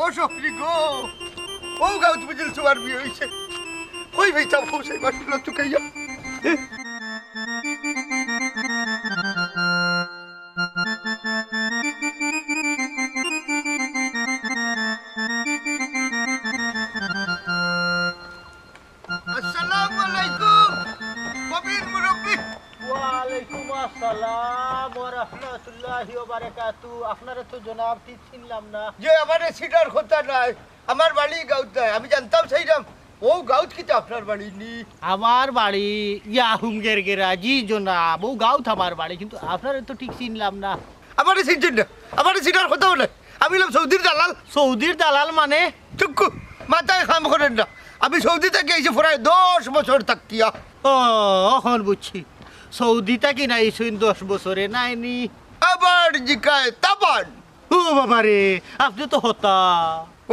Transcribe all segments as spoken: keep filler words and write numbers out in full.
ও সফরি গো, ও গাউত বুঝিল তোমার বিয়া অইছে। কই ভাই, চাও কই সেই মাসুল তুকাইয়া। আসসালামু আলাইকুম, কবির মুরব্বি। ওয়ালাইকুম আসসালাম ওয়া রাহমাতুল্লাহি ওয়া বারাকাতু। আপনারে তো জনাব ঠিক চিনলাম না। যে আমারে চিনার কথা নায়, আমার বাড়ি গাউত নায়। আমি জানতাম চাইরাম, ও গাউত কিতা আপনার বাড়ি নি? আমার বাড়ি ইয়া হুম গেরগেরা, জি জনাব, ও গাউত আমার বাড়ি, কিন্তু আপনারে তো ঠিক চিনলাম না। আমারে চিনছইন না, আমারে চিনার কথা বলে। আমি অইলাম সৌদির দালাল। সৌদির দালাল মানে? চুক্কু, মাথায় কাম করের না। আমি সৌদি থাকি আইছি প্রায় দশ বছর থাকিয়া। ও, অখন বুঝছি। সৌদি থাকি না আইছইন দশ বছরে নায় নি? আবার জিকায় তাবান। ও বাবা রে, আপনে তো হতা।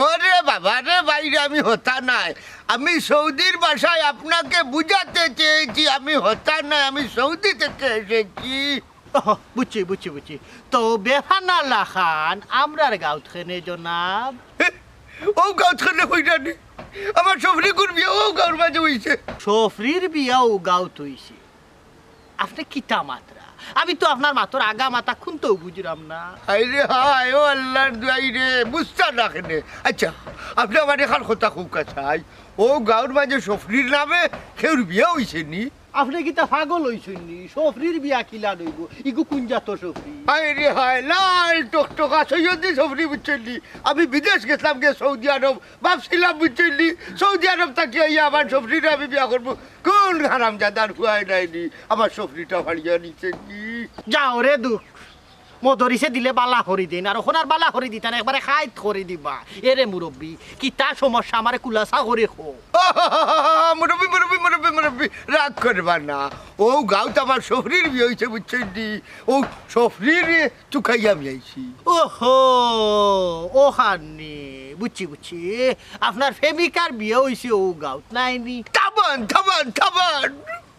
ওরে বাবা রে, বাইরে আমি হতা নায়। আমি সৌদির ভাষায় আপনাকে বুঝাতে চেয়েছি, আমি হতা নায়, আমি সৌদি থেকে এসেছি। ওহ, বুঝছি, বুঝছি, বুঝছি। তো বেফানা লাখান আমরার গাউত কেনে জনাব? ও গাউত কেনে কইরা নি? আমার সফরিগুর বিয়া ও গাউর মাঝে অইছে। সফরির বিয়া ও গাউত অইছে? আপনে কিতা মাতরা? আমি তো আপনার মাতর আগা মাথা কুন্তাউ বুঝরাম না। হায় রে হায়, ও আল্লার দুয়াই রে, বুঝতা না কেনে? আচ্ছা, আপনে আমারে এখান কথা কউক্কা চাই, ও গাউর মাঝে সফরির নামে কেউর বিয়া অইছে নি? আপনে কিতা পাগল অইছইন নি? সফরির বিয়া কিলান অইবো? ইগু কুন জাতর সফরি? হায় রে হায়, লাল টকটকা সৈয়দি সফরি বুঝছইন নি? আমি বিদেশ গেছলাম গিয়া সৌদি আরব, ভাবছিলাম বুঝছইন নি? সৌদি আরব থাকি আইয়া আমার সফরিরে আমি বিয়া করমু। কুন হারামজাদার ফুয়ায় নায় নি আমার সফরিটা ফাড়িয়া নিছে নি? যাও রে দুখ, মদরিছে দিলে বালা করি দেইন, আর অখন আর বালা করি দিতা না, একবারে খাইত করি দিবা। এরে মুরব্বি, কিতা সমস্যা আমারে খুলাসা করি কও। মুরব্বি, মুরব্বি, মুরব্বি, মুরব্বি, রাগ করবা না। ও গাউত আমার সফরির বিয়া অইছে বুঝছইন নি? ও সফরিরে তুকাইয়া আমি আইছি। ওহো, অখান নি, বুঝছি, বুঝছি। আপনার প্রেমিকার বিয়া অইছে ও গাউত নায় নি? তাবান, তাবান, তাবান।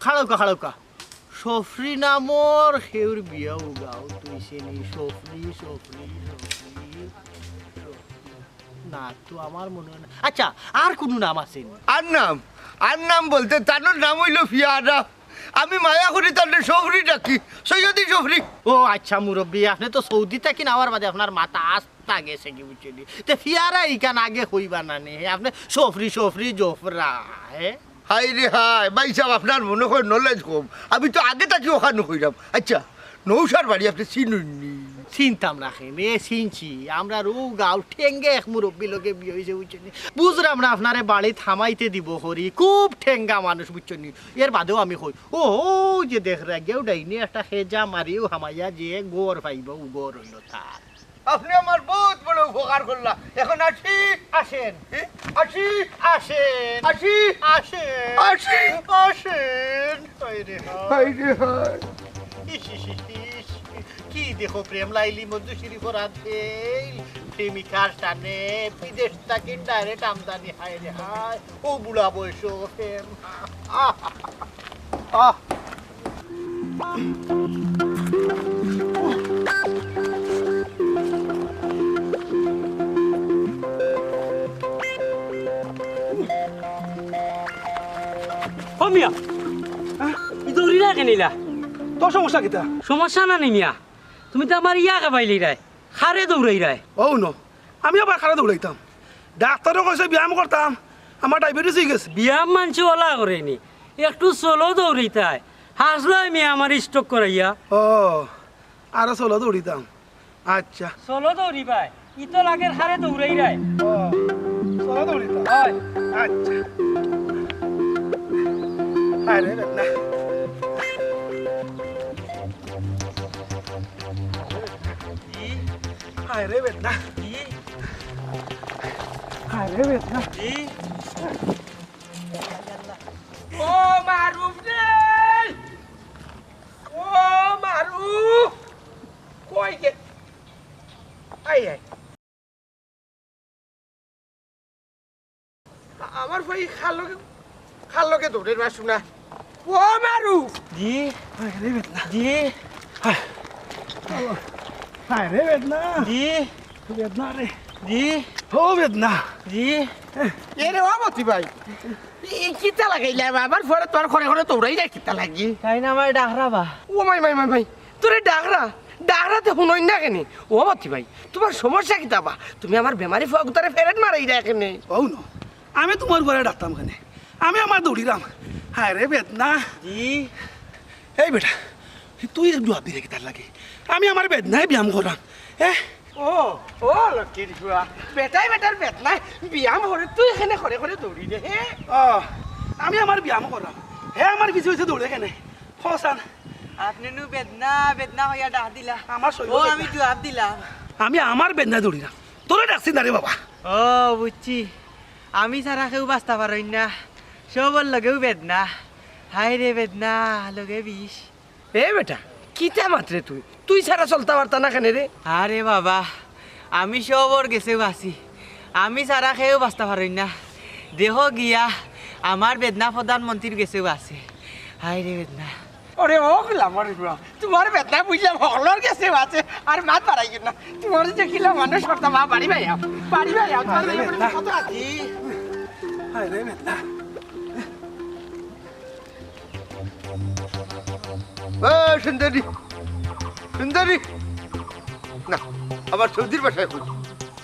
খাড়াউক্কা, খাড়াউক্কা। সফরি নামর কেউর বিয়া ও গাউত অইছে নি? সফরি, সফরি, সফরি, সফরি। না তো, আমার মনে অয় না। আচ্ছা, আর কুনু নাম আছে নি? আর নাম? আর নাম বলতে তানর নাম অইলো ফিয়ারা। আমি মায়া করি তানরে সফরি ডাকি, সৈয়দি সফরি। ও আচ্ছা মুরব্বি, আপনে তো সৌদি থাকি আওয়ার বাদে আপনার মাথা আস্তা গেছে গি বুঝছইন নি? তে ফিয়ারা ইখান আগে কইবা না নি? আপনে সফরি, সফরি, জফরা, হে? হায় রে হায়, ভাইসাব, আপনার মনো অয় knowledge কম। আমি তো আগে থাকি অখান কইরাম। আচ্ছা, নৌশার বাড়ি আপনে চিনইন নি? চিনতাম না কেনে, চিনছি। আমরার ও গাউর ঠেঙ্গা এক মুরব্বির লগে বিয়া অইছে, বুঝছইন নি? বুঝরাম না আপনারে বাড়িত হামাইতে দিবো করি, খুব ঠেঙ্গা মানুষ, বুঝছইন নি? এর বাদেও আমি কই, ও, অউ যে দেখরা গিয়া ডাইনে একটা খেজা মারিও হামাইয়া যে ঘর পাইবো, ও ঘর অইলো তার। আপনে আমার বউত বড় উপকার করলা। অখন আসি। আসেন। এ? আসি। আসেন। আসি। আসেন। আসি। আসেন। হায় রে হায়। হায় রে হায়। ইস, ইস, ইস, ইস। কি দেখো প্রেম লাইলি মধুসিরি ফরাদ ফেইল। প্রেমিকার টানে বিদেশ থাকি direct আমদানি, হায় রে হায়। ও বুড়া বয়স প্রেম। আহ, আহ। ও মিয়া, ই দৌড়ি না কেনে ইলা? তোর সমস্যা কিতা? সমস্যা না নি মিয়া, তুমি তো আমার ইয়া খাবাইলিরায়, খারে দৌড়াইরায়। ও ন, আমি আবার খারে দৌড়াইতাম? ডাক্তারে কইছে ব্যায়াম করতাম, আমার ডায়াবেটিস অই গেছে। ব্যায়াম মানষে অলা করে নি, একটু চলো দৌড়িতায়। হাসলো মিয়া আমার stroke করাইয়া। ও, আরো চলো দৌড়িতাম। আচ্ছা। চলো দৌড়িবায়, ই তো লাগের খারে দৌড়াইরায়। ও, চলো দৌড়িতাম। অয়। আচ্ছা। আরে বেটা। জি। হায় রে বেদনা। জি। হায় রে বেদনা। জি। ও মারুফ রে! ও মারুফ! কই গে-, আয়, আয়। আমার ভাই খার লগে, খার লগে দৌড়ের মাসু না। ও মারু! জি। হায় রে বেদনা। জি। হায়। হায় রে বেদনা। জি। বেদনা রে। জি। ও বেদনা। জি। এরে ও মতি ভাই, ই কিতা লাগাইলা? আবার পরে তোর ঘরে ঘরে দৌড়াই যায় কিতা লাগি? তাইন আমারে ডাকরা বা। ও মাই, মাই, মাই, মাই, তোরে ডাকরা? ডাকরাতে হুনইন না কেনে? ও মতি ভাই, তুমার সমস্যা কিতা বা? তুমি আমার বেমারি ফুয়াগুতারে ফেরেট মারাইরা কেনে? ও ন, আমি তুমার ঘরে ডাকতাম কেনে? আমি আমার দৌড়িরাম। হায় রে বেদনা। জি। এই বেটা, তুই জুয়াব দিরে কিতার লাগি? আমি আমার বেদনায় ব্যায়াম করাম। এ? ও, ও লক্ষ্মীর ফুয়া, বেটায় বেটার বেদনায় ব্যায়াম করে, তুই এখানে করে করে দৌড়িরে, হে? ও, আমি আমার ব্যায়াম করাম, হে আমার পিছে পিছে দৌড়ে কেনে? হোসান। আপনে নু বেদনা, বেদনা কইয়া ডাক দিলা। আমার শরীর ও, বেদনা। আমি জুয়াব দিলাম। আমি আমার বেদনায় দৌড়িরাম, তোরে ডাকছি না রে বাবা। ও, বুঝছি। আমি ছাড়া কেউ বাঁচতা পারইন না, সবর লগেউ বেদনা। হায় রে বেদনা, লগে বিষ। এ বেটা, কিতা মাতরে তুই? তুই ছাড়া চলতা পারতা না কেনে রে? আরে বাবা, আমি সবর গেছেউ আছি, আমি ছাড়া কেউ বাঁচতা পারইন না। দেখো গিয়া, আমার বেদনা প্রধানমন্ত্রীর গেছেউ আছে। হায় রে বেদনা। ওরে ও গোলামর ফুয়া, তুমার বেদনা বুঝলাম, হকলর গেছেউ আছে, আর মাত বাড়াইও না। তুমার যে কিলা মানুষ করতাম, বাড়ি ভাই আও, বাড়ি ভাই আও, তুমার বেদনা কত আছে। হায় রে বেদনা। ও সুন্দরী, সুন্দরী, না, আবার সৌদির ভাষায় কই।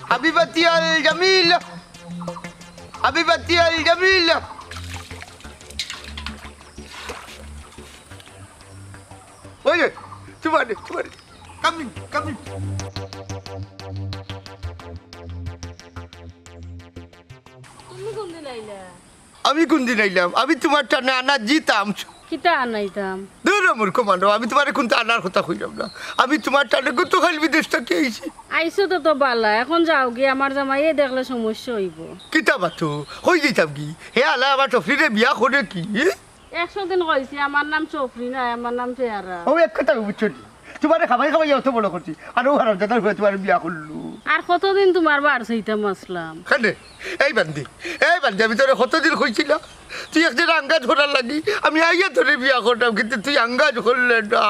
হাবিবাতি আল জামিল, হাবিবাতি আল জামিল। ওই যে, তোমার, তোমার, কামিং, কামিং। তুমি কোন দিন আইলা? আমি কোন দিন আইলাম? আমি তোমার টানে আনা যিতাম। কিতা আনাইতাম? দূর মূর্খ মানব, আমি তোমারে কুন্তা আনার কথা কইলাম না। আমি তোমার টানে গতকাল বিদেশ থাকি আইছি। আইছো তো, তো বালা, এখন যাওগি, আমার জামাইয়ে দেখলে সমস্যা অইবো। কিতা মাতো? কই যাইতাম কি? হে আলা আমার টফরিরে বিয়া করে কি? একশো দিন কইছি, আমার নাম চফরি নায়, আমার নাম পেয়ারা। ও এক কথা বুঝছো নি? তোমারে খাবাই খাবাই অত বড় করছি, আর ও হারামজাদার ফুয়া তোমারে বিয়া করলো। আর কতদিন তোমার বার চাইতাম আসলাম? কেনে? এই বান্দি, এই বান্দি, আমি তোরে কতদিন কইছিলাম, তুই একদিন আঙ্গাজ করার লাগি, আমি আইয়া তোরে বিয়া করতাম, কিন্তু তুই আঙ্গাজ করলে না।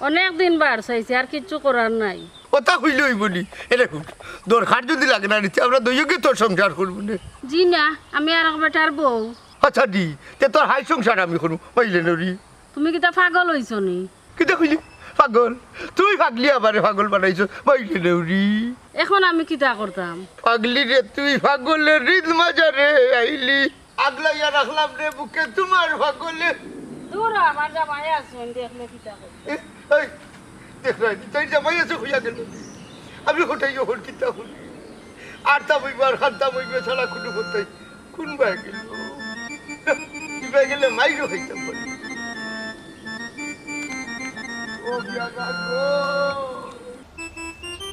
অনেক দিন বার চাইছি, আর কিচ্ছু করার নাই। ওটা কইলে অইবো নি? এ দেখো, দরকার যদি লাগে না নিতে, আমরা দুইওগে তোর সংসার করবো নে। জি না, আমি আর এক বেটার বউ। আচ্ছা দি, তে তোর হাই সংসার আমি করবো, পাইলে নরি। তুমি কিতা পাগল অইছো নি? কিতা কইলি? পাগল? তুই পাগলি আমারে পাগল বানাইছস, বাইরে নেউরি। এখন আমি কিতা করতাম? পাগলি রে তুই, পাগলের রিদ মাজারে আইলি। আগলাইয়া রাখলাম রে বুকে তোমার পাগলে। দূর হ, আমার জামাই আছইন, দেখলে কিতা করবে? এ, এই, দেখ না, তোর জামাই আছে কইয়া গেল। আমি কোথায় যখন কিতা করি? আর তা বইবে, আর খান্তা বইবে, ছাড়া কোনো কোথায়। কোন বায় গেল? কি বায় গেলে মাইরও খাইতাম পারি। ও বিয়া না গো।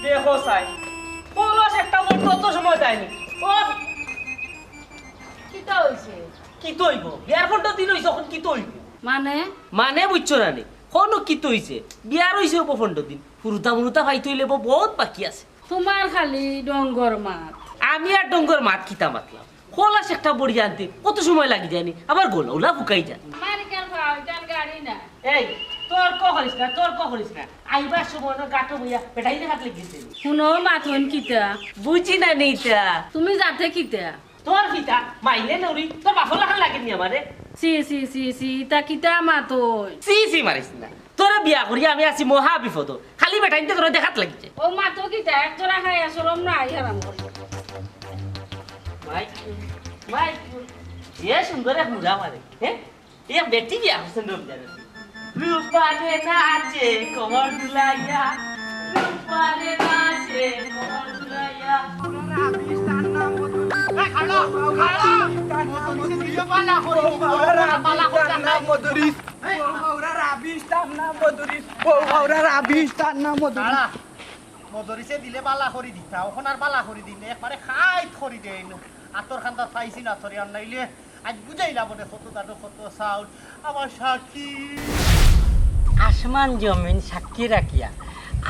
দেখো চাই, কলস একটা মোর তত সময় যায়নি। ও কিতা অইছে? কিতা অইবো? বিয়ার পনরো দিন অইছে, অখন কিতা অইবো? মানে? মানে বুঝছো না নি? কনো কিতা অইছে? বিয়ার অইছে অইবো পনরো দিন। হুরুতা মুরুতা পাইতে অইলে বো বহুত বাকি আছে। তোমার খালি ডঙ্গর মাত। আমি আর ডঙ্গর মাত কিতা মাতলাম? কলস একটা বড়ি আনতে কত সময় লাগি যায়নি, আবার গলাউলা ফুকাই যায়। আমার ইখান পাও, ইখান গাড়ি না। এই, তর্ক করিস না, তর্ক করিস না। আইবার সময় না গাটো বইয়া বেটাইনে হাত লেগে গেছে। হুনো, মাতইন কিতা? বুঝি না নিতা। তুমি যাতে কিতা? তোর পিতা, মাইলে নরি, তোর বাপর লাখান লাগে নি আমারে? সি, সি, সি, সি, ইতা কিতা মাতইন? সি, সি মারিস না। তোরে বিয়া করি আমি আছি মহা বিপদ। খালি বেটাইনতে করে দেখাত লাগিছে। ও মা তো কিতা, এক জোড়া খাইয়া শরম নাই, হারাম করি। মাইক, মাইক, এ সুন্দর এক মুড়া মারে, হ্যাঁ? এ বেটি বিয়া করছেন রমজান। রূপারে নাচে কোমর দুলাইয়া, রূপারে নাচে কোমর দুলাইয়া। এই খাড়া, খাড়া। মধুরী, বালা করি, বালা করি, মধুরী। বউ হাওরা রাবিশ, তার নাম মদরিস। বউ হাওরা রাবিশ, তার নাম মদরিস। দাঁড়া, মদরিসে দিলে বালা করি দিতা, অখন আর বালা করি দিলে একবারে খাইত করি দেইন। আতর খান্দা পাইছি না তোরে, আর নাইলে আজ বুঝাইলা বলে কত দাঁড়ো, কত সাউন্ড। আমার সাক্ষী। আসমান জমিন সাক্ষী রাখিয়া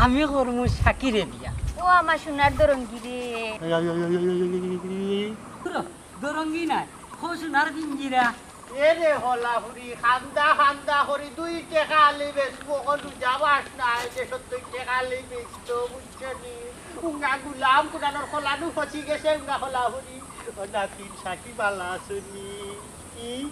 আমি করমু সাকিরে বিয়া। ও আমার সোনার দরঙ্গি রে। এই, এই, এই, এই, এই, এই, এই, এই, এই। দরঙ্গি নাই, খো সোনার পিঞ্জিরা। এরে কলাফুরি, কান্দা কান্দা করি দুই টেকা আলি বেচমু, অখন রোজা মাস নায় যে সত্তইর টেকা আলি বেচতো, বুঝছো নি? উঙ্গা গুলাম কুনানোর কলানু ফসি গেছে, উঙ্গা কলাফুরি। ও নাতিন সাকি বালা আছো নি? ই?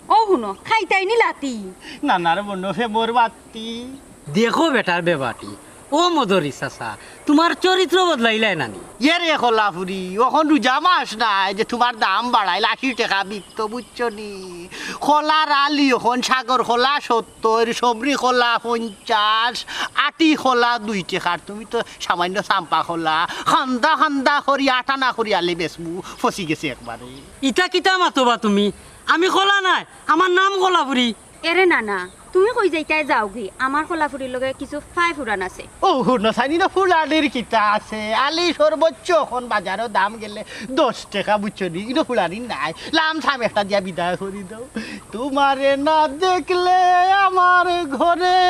ও হুনো, খাইতাই নি লাতি? নানার মনো ফেমর বাত্তি। দেখো বেটার বেবাটি, ও মদরি চাচা, তুমার চরিত্র বদলাইলায় নানি? এরে কলাফুরি, অখন রোজা মাস নায় যে তুমার দাম বাড়াইল আশি টেকা বিকতো, বুঝছো নি? কলার আলি অখন সাগর কলা সত্তইর, সমরি কলা পঞ্চাশ, আটি কলা দুই টেকার, তুমি তো সামান্য চাম্পা কলা, কান্দা কান্দা করি আটানা করি আলি বেচমু, ফসি গেছে একবারে। ইতা কিতা মাতবা তুমি? আমি কলা নায়, আমার নাম কলাফুরি। এরে নানা, তুমি কই যাইতায় যাওগি? আমার কলাফুরির লগে কিছু ফাই ফুরান আছে। ও হুনো চাইনি না, ফুলানির কিতা আছে? আলি সর্বোচ্চ অখন বাজারো দাম গেলে দশ টেকা, বুঝছো নি? ইনো ফুলানি নাই, লাম সাম একটা দিয়া বিদায় করি দাও। তোমারে না দেখলে আমার ঘরে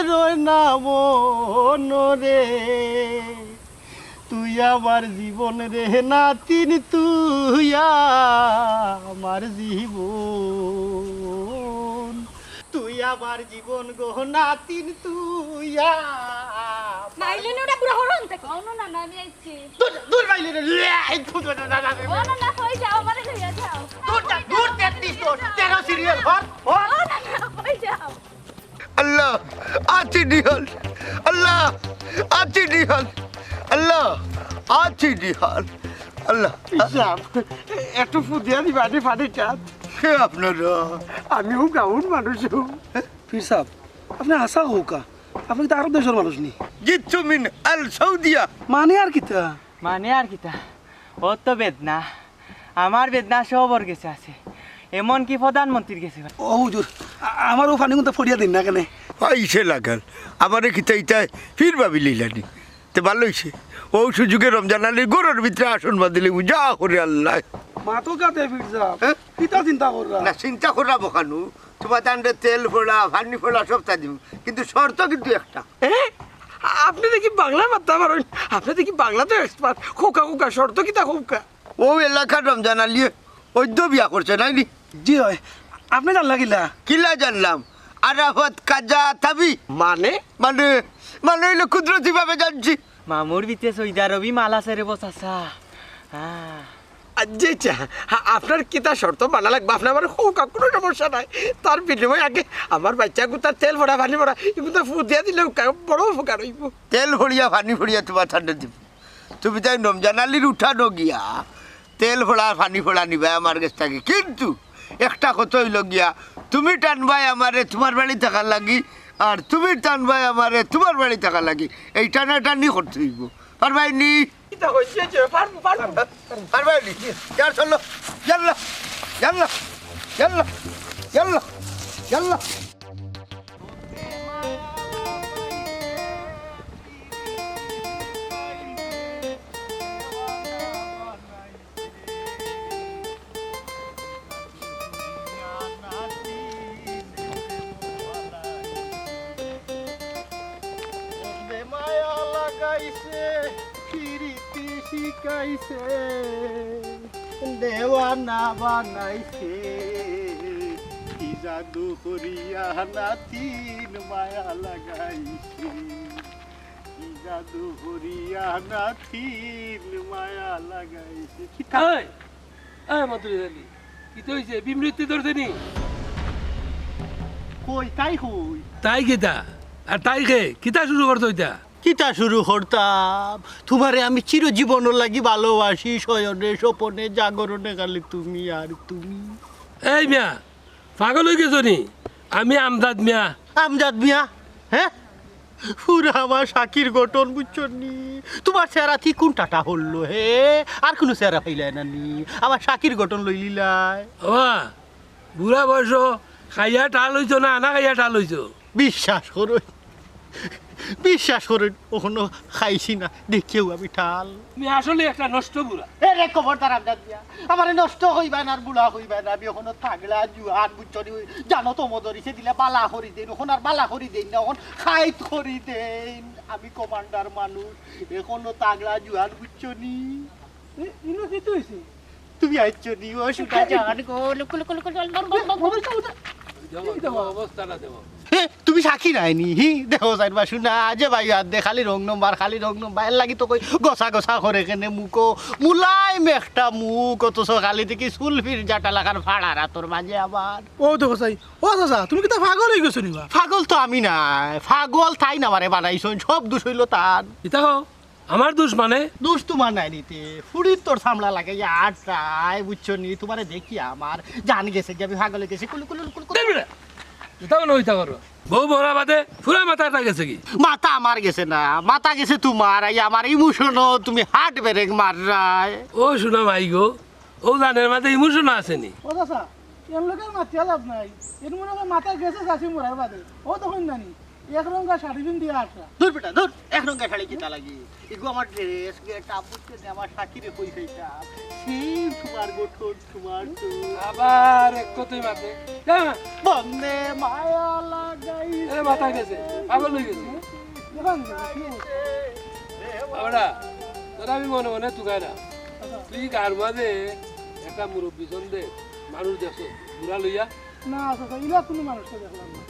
রয় না মন রে। তুই আমার জীবন রে নাতিন, তুই আমার জীবন, তুই আমার জীবন গো নাতিন, তুই আমার মাইলে নে ওটা পুরো হরন থেকে। ও না, না, আমি আইছি। দূর, দূর মাইলে রে। এই, থু, থু, থু, থু, থু। ও না, না, হয়ে যাও, আমারে লইয়া যাও। দূর যা, দূর, তেত্রিশ দশ, তেরো সিরিয়াল, হর, হর। ও না, না, হয়ে যাও। আল্লাহ, আছি নিহাল। আল্লাহ, আছি নিহাল। আল্লাহ, আছি নিহাল। আল্লাহ। পীর সাব, একটু ফুদিয়া দিবা নি পানি চাত? কে আপনারা? আমিও গাউন মানুষ। পীর সাব, আপনে হাছা কউক্কা। আপনে তো আরব দেশর মানুষ নি? জিতু মিন আল সৌদিয়া। মানে আর কিতা? মানে আর কিতা? অত বেদনা। আমার বেদনা সব ওর গেছে আছে। এমনকি প্রধানমন্ত্রীর গেছে। ও হুজুর, আ-, আমারও পানি কুন্তা ফড়িয়া দিন না কেনে? আইছে লাগাল। আমারে কিতা ইতায় ফির ভাবি লইলানি। তে ভালা অইছে। অউ সুযোগে রমজান আলীর ঘরর ভিতরে আসন বান্ধিলে বুঝা করে আল্লাহ। মাতো কাতে পীর সাব। হ্যাঁ? কিতা চিন্তা কররা? না, চিন্তা কররা বকানু। তুমার তানরে তেল ফড়া, পানি ফড়া সবতা দিমু। কিন্তু শর্ত কিন্তু একটা। এ? আপনে দেখি বাংলা মাততা পারইন। আপনে দেখি বাংলাত expert। কউক্কা, কউক্কা, শর্ত কিতা কউক্কা? অউ এলাকার রমজান আলীয়ে অইদ্য বিয়া করছে, নায় নি? জি অয়। আপনে জানলা কিলা? কিলা জানলাম? আরাফাত কাজা তাবি। মানে? মানে, মানে অইলো কুদরতি ভাবে জানছি। মামুর ভিতরে সৌদি আরবি মাল আছে রে বো চাচা। হ্যাঁ। আ, জি, আচ্ছা, আ-, আপনার কিতা শর্ত মানা লাগবো? আপনে আমারে কউক্কা, কুনু সমস্যা নাই। তার বিনিময়ে আগে আমার বাইচ্চাগুতার তেল ফড়া, পানি ফড়া, ইগুতা ফুদিয়া দিলে উকা-, বড় উপকার অইবো। তেল ফড়িয়া, পানি ফড়িয়া তুমার তানরে দিমু। তুমি তাইন রমজান আলীর উঠানো গিয়া তেল ফড়া, পানি ফড়া নিবায় আমার গেছ থাকি। কিন্তু একটা কথা অইলো গিয়া, তুমি টানবায় আমারে তুমার বাড়ি থাকার লাগি, আর তুমি টানবায় আমারে তুমার বাড়ি থাকার লাগি। এই টানাটানি করতে অইবো। পারবায় নি? কিতা কইছে যে? পারমু, পারমু। পারবায় নি? ইয়ার চলো। ইয়াল্লা, ইয়াল্লা, ইয়াল্লা, ইয়াল্লা, ইয়াল্লা। মায়া লাগাইছে, পিরিতি শিখাইছে, দেওয়ানা বানাইছে, কি জাদু করিয়া নাতিন মায়া লাগাইছে, কি জাদু করিয়া নাতিন মায়া লাগাইছে। কি তা- এই, এই মদরি আলী, কিতা অইছে? বিমৃত্যু ধরছে নি? কই, তাই কই? তাই কিতা? আর তাই কে? কিতা শুরু করছো ইতা? কিতা শুরু করতাম? তুমারে আমি চিরজীবনর লাগি ভালোবাসি, শয়নে, স্বপনে, জাগরণে খালি তুমি আর তুমি। এই মিয়া, পাগল অইগেছো নি? আমি আমজাদ মিয়া। আমজাদ মিয়া? হ্যাঁ? পুরা আমার শাকির গঠন, বুঝছো নি? তুমার চেহারা ঠিক কুনটাটা হলো, হে? আর কুনু চেহারা পাইলায় না নি? আমার শাকির গঠন লইলিলায়। ওবা, বুড়া বয়স, খাইয়া টাল অইছো না, না খাইয়া টাল অইছো? বিশ্বাস করো, বিশ্বাস করো, অখনো খাইছি না, দেখিয়াউ আমি টাল। তুমি আসলে একটা নষ্ট বুড়া। এ রে খবরদার আমজাদ মিয়া, আমারে নষ্ট কইবায় না আর বুড়া কইবায় না, আমি অখনো তাগড়া জুয়ান, বুঝছো নি? জানো তো মদরিছে দিলে বালা করি দেইন, অখন আর বালা করি দেইন না, অখন খাইত করি দেইন। আমি কমান্ডার মানুষ, অখনো তাগড়া জুয়ান, বুঝছো নি? এ, ইনো কিতা অইছে? তুমি আইছো নি, ও সুনা জান গো, লুকু, লুকু, লুকু, লুকু, লুকু, লুকু। দেখো, দেখো, অবস্থাটা দেখো। হে, তুমি সাক্ষী নায় নি? হি, দেখো, চাইরবা সুনা, যে ভাই আর দে, খালি রং নম্বর, খালি রং নম্বর। এর লাগি তো কই, গসা গসা করে কেনে মুখো, মুলাইম একটা মুখ, অথচ খালি দেখি সুলফির জাটা লাখান ফাড়া রাতর মাঝে আবার। ও দেখো চাই, ও চাচা, তুমি কিতা পাগল অই গেছো নি বা? পাগল তো আমি নায়, পাগল তাইন আমারে বানাইছইন, সব দুষ অইলো তান। ইতা কও? আমার দুষ মানে? দুষ তুমার নায় নিতে, ফুড়ির তোর সামলা লাগে, ইয়া আটরায়, বুঝছো নি? তুমারে দেখি আমার জান গেছে, যাবি পাগল অই গেছে, কুলু কুলু কুলু কুলু। দেখ বেটা, যেটা মনে অইতা করো। বউ মরা বাদে পুরা মাথাটা গেছে কি? মাথা আমার গেছে না, মাথা গেছে তুমার, এই আমার ইমোশনও তুমি হার্ট ব্রেক মাররায়। ও সুনা মাই গো, ও জানের মাঝে ইমোশন আছে নি? ও চাচা, এর লগে মাতিয়া লাভ নাই। এর মনে হয় মাথা গেছে চাচি মরার বাদে। ও তখন জানি, এক রঙা শাড়ি পিন্দিয়া আটরা। দূর বেটা, দূর। এক রঙা শাড়ি কিতা লাগি? ইগু আমার ড্রেস, গেট আপ, বুঝতে নে, আমার সাকিরে কই খাইতা। সেই তুমার গঠন, তুমার তো। আবার এক কথাই মাতে। যা। বন্দে মায়া লাগাই। এ মাথা গেছে, পাগল অই গেছে। দেখুন, দেখুন, কি হয়েছে? বাবারা, তোরা আমি মনে মনে তুকাই না। তুই গার মাঝে একটা মুরব্বী সন্দেহ মানুষ দেখছো, বুড়া লইয়া? না, চাচা, ইলা কুনু মানুষ তো দেখলাম না।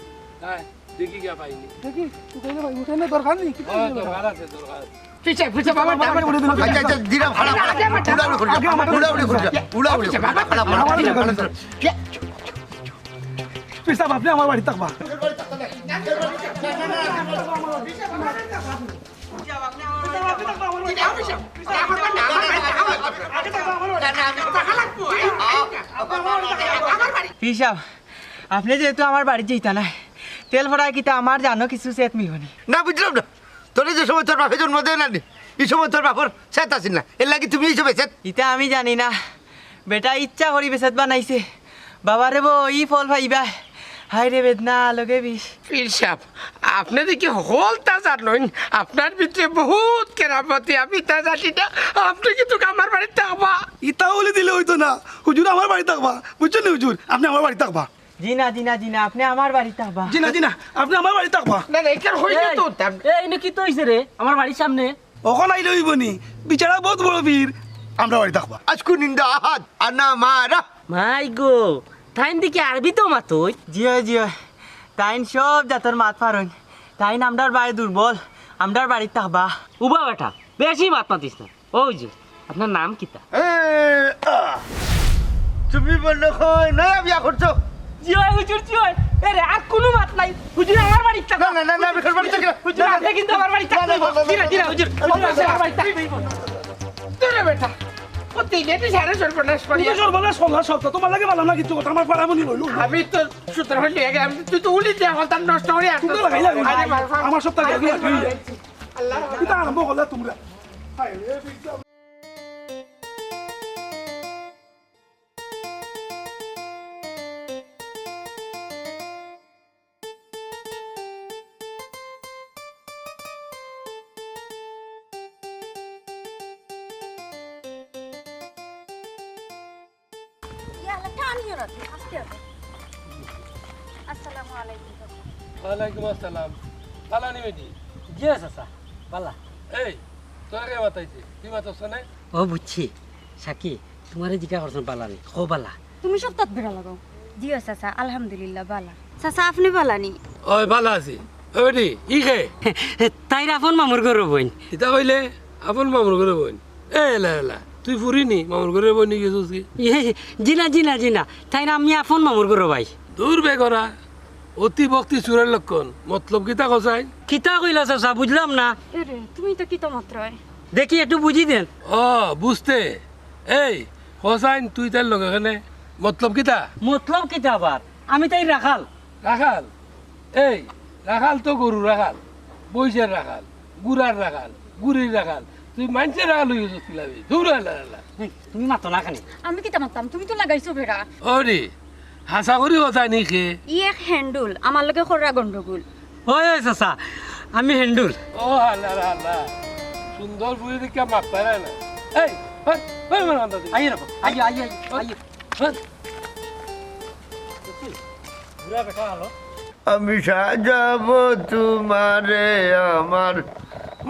তাই? দেখি গিয়া পাইনি। দেখি, তুই কইলে ভাই, উঠাইলে দরকার নেই, কি ও, করবি? দরকার আছে, দরকার। পিছে, পিছে, বাবা, বাবা, বাবা, উঠে দিল। আচ্ছা, আচ্ছা, দিরা ভাড়া, ভাড়া। উড়াউড়ি করে যা, উড়াউড়ি করে যা, উড়াউড়ি করে যা, ভাড়া, ভাড়া, ভাড়া, ভাড়া। পিসাব, আপনি আমার বাড়ি থাকবা। পিসাব, আপনি যেহেতু আমার বাড়িত যাইতা নায়, তেল ফড়ায় কিতা আমার জানো কিছু সেত মিলবো নি? না, বুঝলাম না। তোরে যে সময় তোর বাপে জন্ম দেয় না নি, এই সময় তোর বাপর সেত আছিল না, এর লাগি তুমি এই সময় সেত। ইতা আমি জানি না। বেটা ইচ্ছা করি বেসেত বানাইছে। বাবারে বো, ই ফল পাইবা। হায় রে বেদনা, লগে বিষ। পীর সাব, আপনে দেখি হকলতা জানইন, আপনার ভিতরে বহুত কেরামতি, আমি তা জানি না। আপনে কিন্তু আমার বাড়িত থাকবা। ইতা বলে দিলে অইতো না, হুজুর আমার বাড়িত থাকবা, বুঝছইন নি হুজুর, আপনে আমার বাড়িত থাকবা। জি না, জি না, জি না, আপনে আমার বাড়িত থাকবা। জি না, জি না, আপনে আমার বাড়িত থাকবা। না, না, এখান হইলে এই, তো উঠতাম। এই, ইনো কিতা অইছে রে? আমার বাড়ির সামনে। অখন আইলে অইবো নি, বেচারা বহুত বড় পীর, আমরার বাড়িত থাকবা। আজকু নিন্দা আহাদ, আনা মারা। মাই গো, তাইন দেখি আরবিত মাতইন। জি অয়, জি অয়, তাইন সব জাতর মাত পারইন। তাইন আমরার বায় দুর্বল, আমরার বাড়িত থাকবা। উবা বেটা, বেশি মাত মাতিস না। ও হুজুর, আপনার নাম কিতা? এ, আ, তুমি মনে হয় নয়া বিয়া করছো? জি অয় হুজুর, জি অয়। এরে, আর কুনু মাত নাই। হুজুর, আমার বাড়িত থাকবা। না, না, না, না, আমি করবো না, হুজুর, না, না, আপনি কিন্তু আমার বাড়িত থাকবা। না, না, না, না, জি না, জি না, হুজুর, হুজুর, আপনি আমার বাড়িত থাকবা। তোরে বেটা, ও তিন এটি সারে সর্বনাশ করিয়া। তুমি সর্বনাশ করলা, সব তো তোমার লাগি ভালা না কিছু কথা, আমার পাড়া মনি হইল। আমি তো সুতরাং হইলে আগে আমি, তুই তো উলি দিয়া হতাম নষ্ট করিয়া। তুমি লাগাইলা, আরে বাবা। আমার সব তাই আগে লাগাইলা। আল্লাহ। এটা আরম্ভ করলা তোমরা। হায় রে, বিদ্যা। ইয়া আল্লাহ, টান ইয়া রাখো, আস্তে আস্তে। আসসালামু আলাইকুম, চাচা। ওয়ালাইকুম আসসালাম। ভালা নি বেটি? জি চাচা, ভালা। এই, তোরে কে মাতাইছে? তুই মাতস না? ও বুঝছি। সাকি, তুমারে জিকা করছইন ভালা নি? কও ভালা। তুমি সব তাত বেড়া লাগাও। জি ও চাচা, আলহামদুলিল্লাহ, ভালা। চাচা, আপনে ভালা নি? ওই, ভালা আছি। ওই বেটি, ই কে? তাইর আপন মামুর ঘরর বইন। ইতা কইলে? আপন মামুর ঘরর বইন? এ, এলা, এলা, তুই ফুরি নি? মামুর ঘরর বইন অই গেছস কি? ইয়ে, জি না, জি না, জি না। তাইন আমি আপন মামুর ঘরর ভাই। দূর বেগরা, অতি ভক্তি চুরের লক্ষণ। মতলব কিতা কছাইন? কিতা কইলা চাচা, বুঝলাম না। এরে, তুমি তো কিতা মাতরায়? দেখি একটু বুঝি দেন। ও, বুঝতে। এই, কছাইন তুই তাইর লগে কেনে? মতলব কিতা? মতলব কিতা আবার? আমি তাইর রাখাল। রাখাল? এই, রাখাল তো গরুর রাখাল, মইষর রাখাল, ঘুড়ার রাখাল, ঘুড়ির রাখাল। তুই মাইনষর রাখাল অই গেছস কিলা বে? দূর হ, এলা, এলা। এই, তুমি মাতো না কেনে? আমি কিতা মাততাম? তুমি তো লাগাইছো বেড়া। ওরে, হাছা করি কছাইন ই কে? ই এক হেন্ডুল, আমার লগে কররা গন্ডগোল। ওই, ওই চাচা, আমি হেন্ডুল। ও আল্লাহ রে আল্লাহ, সুন্দর ফুরি দেখিয়া মাত পারে না। এই, এই, এই, আমার আন্দাজ। আইও না, আইও, আইও, আইও, আইও। এই। বুড়া বেটা হলো। আমি সাজাবো তোমারে আমার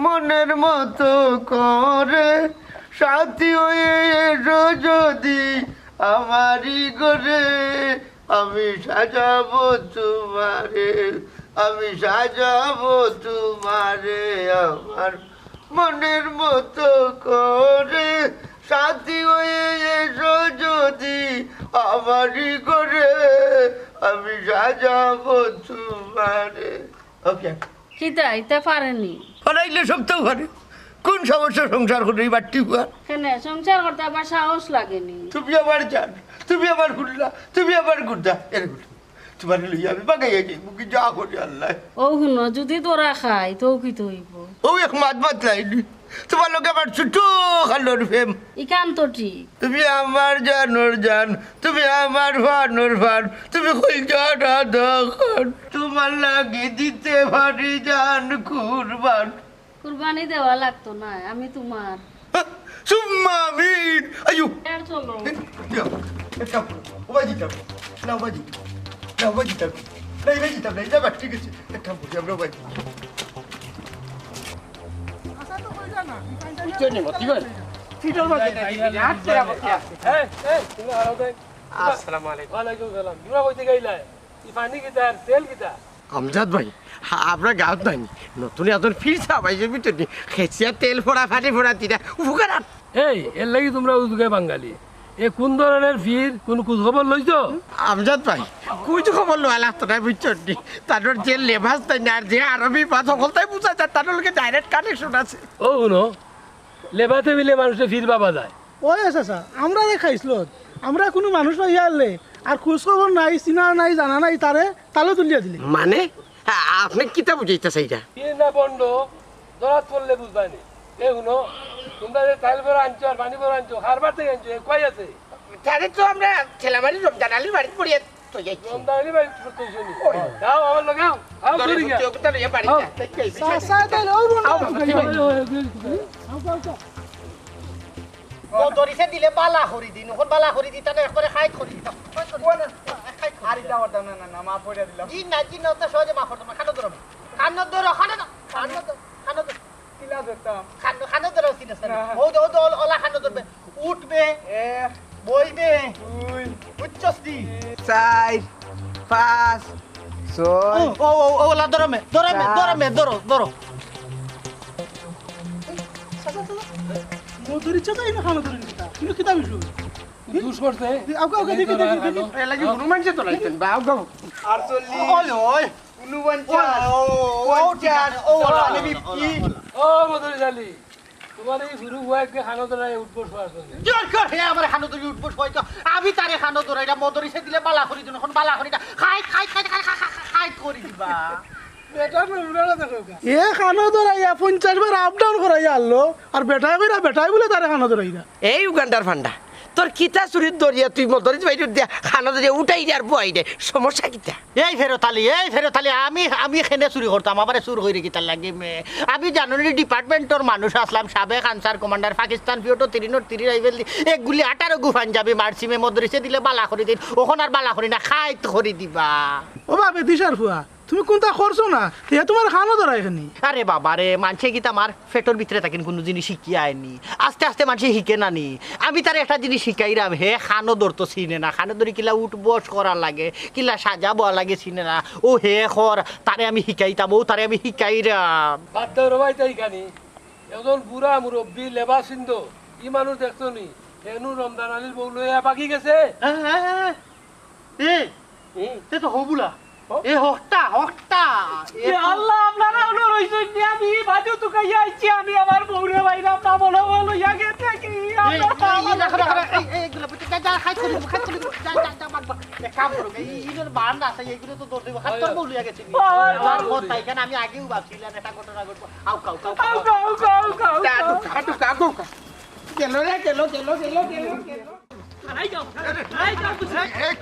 মনের মতো করে, সাথী হয়ে এসো যদি আমারই ঘরে, আমি সাজাবো তোমারে, আমি সাজাবো তোমারে আমার মনের মতো করে। সাথী হয়ে এসো যদি আমারই ঘরে, আমি সাজাবো তোমারে। ওকে। কিতা, ইতা পারেনি? পারাইলে সবতাউ পারে। কোন সাহসে সংসার করে এই বাট্টি ফুয়া? কেনে, সংসার করতে আবার সাহস লাগেনি। তুমি আমার জান, তুমি আমার গুল্লা, তুমি আমার গুদ্দা। এরে গুল্লা, তোমারে লইয়া আমি বাগাইয়া যাইমু, কি যা করে আল্লাহ। ও হুনো, যদি ধরা খাই, তো কিতা অইবো? ও এক মাত মাতলায়নি। তোমার লগে আমার ছোট কালর প্রেম। ইখান তো ঠিক। তুমি আমার জানর জান, তুমি আমার প্রাণর প্রাণ, তুমি কইলজার আধা খান। তোমার লাগি দিতে পারি জান কুরবান। কুরবানি দেওয়া লাগতো না, আমি তোমার। সুম্মা আমিন। আইয়ো। আর চলো। যাও, এক কাম করো। ও বাজি যাও। না, ও বাজি। না, ও বাজি যাও। না, ও বাজি যাও। না, ও বাজি যাও। না, ঠিক আছে। এক কাম করি, আমরা ও বাজি। বুঝছো নি, মতি ভাই? ফিটর মাঝে নাই, আট টেরা বাকি আছে। এই, এই, তুমি আরো দেখ। আসসালামু আলাইকুম। ওয়ালাইকুম সালাম। তোমরা কইতে গেলা? ই পানি কিতা আর তেল কিতা? আমজাদ ভাই, আমরা গাঁওত নাই নি। নতুন একজন পীর সাব আইছে ভিতরে নি। খেচিয়া তেল ফোড়া, পানি ফোড়া দিরা উপকার আর। এই, এর লাগি তোমরা উজুগে বাঙালি। এ কোন ধরনের পীর? কোন খোঁজ খবর লইছো? আমজাদ ভাই, খোঁজ খবর লওয়া লাগতো না, বুঝছো নি? তানর যে লেবাস তাই না, আর যে আরবি ভাষা, হকলতাই বুঝা যায়, তানর লগে direct connection আছে। ও হুনো, লেবাতে মিলে মানুষে পীর ভাবা যায়। ওই চাচা, আমরা রে খাইছলত, আমরা কুনু মানুষ পাইয়া আনলে আর খোঁজ খবর নাই, চিনা নাই, জানা নাই, তারে তালে তুলিয়া দিলে। মানে? আ-, আপনে কিতা বুঝাইতা চাইরা? পীর না ভন্ড, ধরাত পড়লে বুঝবায়নি। এ হুনো, তোমরা যে তেল ভরা আনছো আর পানি ভরা আনছো, কার বাড়ি থাকি আনছো, এ কই আছে? তারে তো আমরা ঠেলামারি রমজান আলীর বাড়িত পড়িয়া তো যাইছি। রমজান আলীর বাড়িত পড়তে শুনি। ওই। যাও, আমার লগে আও। আও, তোরে করি গিয়া। সত্যি কথা লইয়া বাড়িত আও। যা, দেখতে আইছি। চাচা, তাইলে ওই বন্ধ আও, আও, আও, আও। মদরিছে দিলে বালা করি দিন, অখন বালা করি দিতা না, একবারে খাইত করি দিতা। খাইত করি দিতা। খাইত করি দিতা। আর ইটা করতাম না, না, না, মাফ করিয়া দিলাম। জি না, জি না, অত সহজে মাফ করতাম না। খানো ধরো, খানো ধরো, খানো ধরো, খানো ধরো, খানো ধরো। কিলা ধরতাম? খানো, খানো ধরো, চিনস না। না। ও, ও, ও, ওলা খানো ধরবে। উঠবে, এ। বইবে। দুই। বুঝছস নি? চাইর, পাঁচ, ছয়। ও, ও, ও, ওলা ধরো মে, ধরো মে, ধরো মে, ধরো, ধরো। মদরিছে তো এই না খানো ধরে নিতা। কিন্তু কিতা বিষয়? দুষ করছে। আউকা, আউকা, দেখি, দেখি, দেখি। এর লাগি হুনো মানছে তো লাইছেন, বা, আউকা। আটচল্লিশ। ওই, ওই। ঊনপঞ্চাশ। ও, ও, ও, ঠিক আছে। ও, ওলা, ওলা, ওলা, ওলা, ওলা। ও, মদরিছ আলী, তোমার এই হুরু বুয়া একে খানো ধরাই উঠবস হওয়ার জন্য। জোর কর, হে আমার খানো ধরি উঠবস হয় তো। আমি তারে খানো ধরাইরা, মদরিছে দিলে বালা করি দিন, অখন বালা করি না। খাইত, খাইত, খাইত, খাইত, খাইত, খাইত করি দিবা। বেটা নুমরারা দেখো গা। এ খানো ধরাইয়া পঞ্চাশ বার up down করাইয়া আনলো, আর বেটায় কইরা বেটায় বুলে তারে খানো ধরাইরা। এই উগান্ডার ফান্ডা, তোর কিতা চুরির দরিয়া তুই মদরিছ ভাইরে দিয়া খানো ধরিয়া উঠাই দে আর বওয়াই দে, সমস্যা কিতা? এই ফেরত আলী, এই ফেরত আলী, আমি, আমি কেনে চুরি করতাম? আমারে চুর কইরে কিতার লাগি মে? আমি জানো নি department-র মানুষ আছলাম, সাবেক আনসার কমান্ডার, পাকিস্তান পিরিয়ডো তিরিনর তিরি রাইফেল দি এক গুলি আঠারো গু পাঞ্জাবি মারছি মে, মদরিছে দিলে বালা করি দিন, অখন আর বালা করি না, খাইত করি দিবা। ও বা বেদিশার ফুয়া, তুমি কুনতা করছো না? তে তুমার খানো ধরায় কেনে? আরে বাবা রে, মানষে কিতা আমার পেটর ভিতরে থাকি কুনু জিনিস শিখিয়া আয়নি। আস্তে আস্তে মানষে শিখে না নি। আমি তারে একটা জিনিস শিখাইরাম, হে খানো ধরতো চিনে না। খানো ধরি কিলা উঠবস করা লাগে, কিলা সাজা বওয়া লাগে চিনে না। ও হে কর, তারে আমি শিখাইতাম, ও তারে আমি শিখাইরাম। বাদ দেও রে ভাই, তাই খানি। একজন বুড়া মুরব্বি লেবাস ইন্দো, ই মানুষ দেখছো নি? হেনু রমজান আলীর বউ লইয়া বাগি গেছে। হ্যাঁ, হ্যাঁ, হ্যাঁ। এ, হুম। তে তো হবুলা। ও? এ হকটা, হকটা। এ এ তো আল্লাহ, আপনারা হলো রইছেন নি, আমি বাজু তুকাইয়া আইছি, আমি আমার বউরে বাইরাম না, বলো, বলো, ইয়া গেছে কি? এ, আল্লাহ, এ, এ, আল্লাহ। রাখো, রাখো, রাখো, এই, এই, এইগুলো, যা, যা, খাই করি, খাই করি, যা, যা, যা, বাগ, বাগ। এক কাম করো, এই, এই, এইগুলো বার না, সেই এইগুলো তো দৌড় দিব, খাই তোর বউ লইয়া গেছে নি। বাবা, আমার বাবা। কথা, এখানে আমি আগেও ভাবছিলাম, এটা ঘটনা ঘটবো। আও, কাও, কাও, কাও। আও, কাও, কাও, কাও, কাও। আটু, আটু, আটু, আটু। গেল রে, গেল, গেল, গেল, গেল, গেল। এই, এই,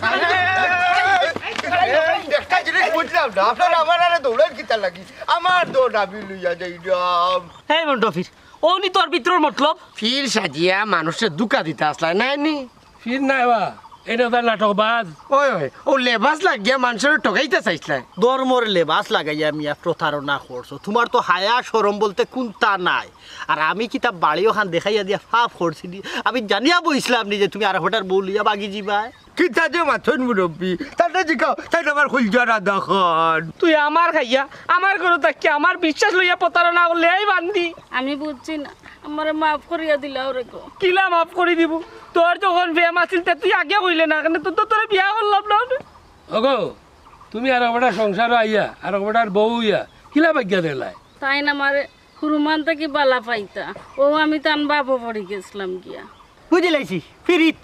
এই, এই, একটা জিনিস বুঝলাম না, আপনারা আমার আরে দৌড়ান কিতার লাগি? আমার দৌড় আমি লইয়া যাইরাম। এই মন্ডফির, অনি তোর ভিতরর মতলব? পীর সাজিয়া মানুষরে ধুকা দিতা আছলায়, নায় নি? পীর নায় বা, এটা তার নাটকবাজ। ওই, ওই, ও লেবাস লাগিয়া মানষরে ঠগাইতা চাইছলায়। ধর্মর লেবাস লাগাইয়া মিয়া প্রতারণা করছো। তুমার তো হায়া শরম বলতে কুন্তা নাই। আর আমি কিতা বাড়ি অখান দেখাইয়া দিয়া পাপ করছি নি? আমি জানিয়া বইছলাম নি যে তুমি আরক বেটার বউ লইয়া বাগি যিবায়। কিতা যে মাতইন মুরব্বি, তারে জিকাও, তাইন আমার কইলজার আধা খান। তুই আমার খাইয়া, আমার ঘরো থাকিয়া, আমার বিশ্বাস লইয়া প্রতারণা করলে এই বান্দি। আমি বুঝছি না, আমারে মাফ করিয়া দিলাও রে গো। কিলা মাফ করি দিমু? তোর যখন প্রেম আছিল, তে তুই আগে কইলে না কেনে? তোর তো, তোরে বিয়া করলাম না। ওগো, তুমি আরক বেটার সংসারো আইয়া, আরক বেটার বউ অইয়া, কিলা বাগিয়া দিলায়? তাইন আমারে হুরুমান থাকি বালা পাইতা, অউ আমি তান বাপো পড়ি গেছলাম গিয়া। বুঝিলাইছি, ফিরিত,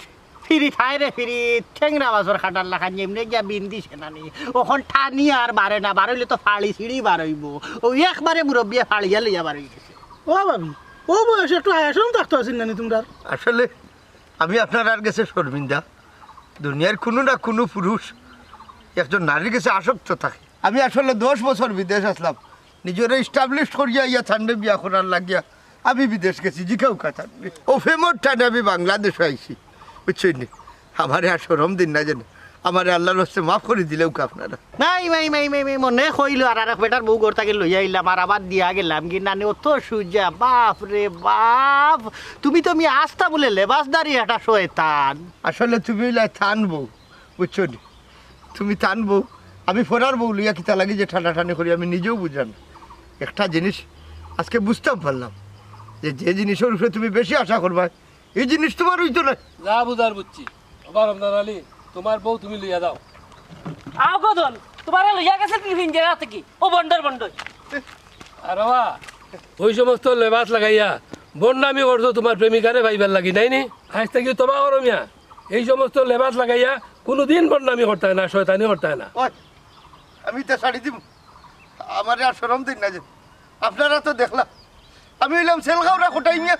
ফিরিত, হায় রে ফিরিত, ঠেংরা মাছর কাটার লাখান, এমনে গিয়া বিন্দি সেনানি, অখন টানি আর বাড়ে না, বারইলে তো ফাড়ি ছিড়ি বারইবো। অউ একবারে মুরব্বিয়ে ফাড়িয়া লইয়া বারই গেছে। ও ভাবি, অউ বয়সে একটু হায়া শরম থাকতো আছিল না নি তুমরার? আসলে আমি আপনারার গেছে শর্মিন্দা। দুনিয়ার কুনু না কুনু পুরুষ একজন নারীর গেছে আসক্ত থাকে। আমি আসলে দশ বছর বিদেশ আছলাম, নিজরে establish করিয়া ইয়া তানরে বিয়া করার লাগিয়া আমি বিদেশ গেছি, জিকাউক্কা তানরে। অউ প্রেমর টানে আমি বাংলাদেশো আইছি, বুঝছইন নি? আমারে আর শরম দিন না যেন, আমারে আল্লার ওয়াস্তে মাফ করি দিলাউক্কা আপনারা। নাই, মাই, মাই, মাই, মাই, মনে কইলো আর আরক বেটার বউ ঘর থাকি লইয়া আইলাম, আর আবার দিয়া গেলাম গি নানি, অত সুজা, বাফ রে বাফ। তুমি তো মি আস্তা বুলে লেবাসদারি একটা শয়তান। আসলে তুমি অইলায় তান বউ, বুঝছো নি? তুমি তান বউ, আমি ফরার বউ লইয়া কিতা লাগি যে টানাটানি করি আমি নিজেও বুঝলাম না। একটা জিনিস আজকে বুঝতাম পারলাম যে, যে জিনিসর উপরে তুমি বেশি আশা করবায়, ই জিনিস তুমার অইতো নায়। যা বুঝার বুঝছি। ও বারমদার আলী, তুমার বউ তুমি লইয়া যাও। আও গো ধন, তুমারে লইয়া গেছে কি পিঞ্জেরা থাকি? ও বন্ডর বন্ডর। আর বাবা, অউ সমস্ত লেবাস লাগাইয়া বন্ডামি করছো তুমার প্রেমিকারে পাইবার লাগি, নায় নি? আইজ থাকি তওবা করো মিয়া, এই সমস্ত লেবাস লাগাইয়া কুনুদিন বন্ডামি করতায় না, শয়তানি করতায় না। ওই, আমি ইতা ছাড়ি দিমু। আমারে আর শরম দিন না যে। আপনারা তো দেখলা, আমি অইলাম সেলগাঁওরা কটাই মিয়া।